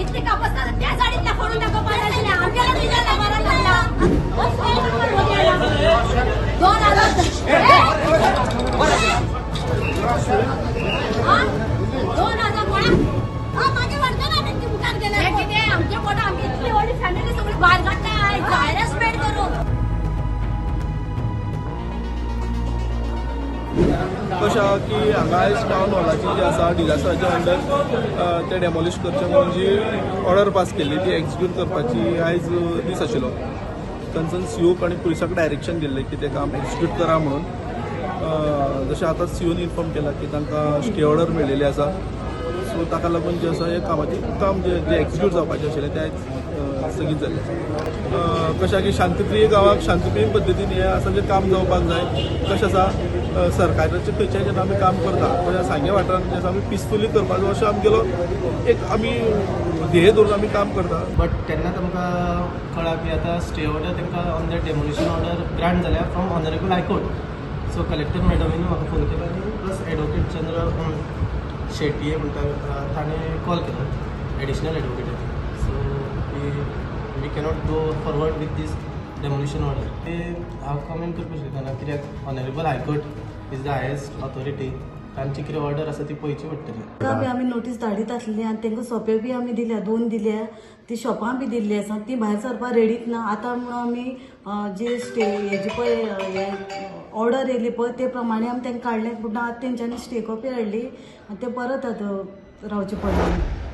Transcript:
इतली कापस त्या साडीतला फोडून दाखव पाण्याची आमच्याला तुझ्या मारायला लागला. 2000 हा? 2000 कोणा? हा, माझे वडील ना त्यांची मुखात गेले. हे किती आहे? आमच्या पोटा आम्ही इतकी एवढी फॅमिली सगळी बाहेर काढताय हॅरेसमेंट करून. कशें आहा की हांगा आयज टावन हॉलाची जी आसा डिजास्टराच्या अंडर ते डेमोलिश करचें म्हणून जी ऑर्डर पास केल्ली ती एक्जिक्यूट करपाची आयज दीस आशिल्लो. कन्सर्न सीओक आनी पुलिसाक डायरेक्शन दिल्लें की तें काम एक्जिक्यूट करा म्हणून. जशें आतां सीओन इन्फॉर्म केला की तांकां स्टे ऑर्डर मेळिल्ली आसा, सो ताका लागून जें आसा हें कामाचें काम जें जें एक्जिक्यूट जावपाचें आशिल्लें तें आयज स्थगीत जाल्लें. कशें की शांतप्रिय गांवाक शांतप्रिय पद्दतीन हें आसा जें काम जावपाक जाय. कशें आसा, सरकाराचें खंयच्याय जेन्ना आमी काम करता तशें सांगें वाठारांत जें आसा आमी पिसफुली करपाचो अशें आमगेलो एक आमी ध्येय धरून आमी काम करता. बट तेन्ना तांकां कळ्ळां की आतां स्टे ऑर्डर तांकां on the demolition order grant जाल्या from honourable high court. So collector मॅडमीन म्हाका फोन केलो आनी प्लस एडवोकेट चंद्र शेट्ये म्हणटा ताणें कॉल केलो, एडिशनल एडवोकेट. सो की we cannot go forward with this demolition order. ते हांव कमेंट करपाक शकना कित्याक honourable high court is the highest authority. तांची कितें ऑर्डर आसा ती पळोवची पडटली. तांकां बी आमी नोटीस धाडीत आसली आनी तांकां सोपे बी आमी दिल्या, दोन दिल्या, ती शॉपां बी दिल्ली आसा, ती भायर सरपाक रेडीच ना. आतां म्हणून आमी जी स्टे हेजी पळय हे ऑर्डर येयली पळय ते प्रमाणे आमी तांकां काडलें, पूण आतां तेंच्यांनी स्टे कॉपी हाडली आनी ते परत आतां रावचें पडलें.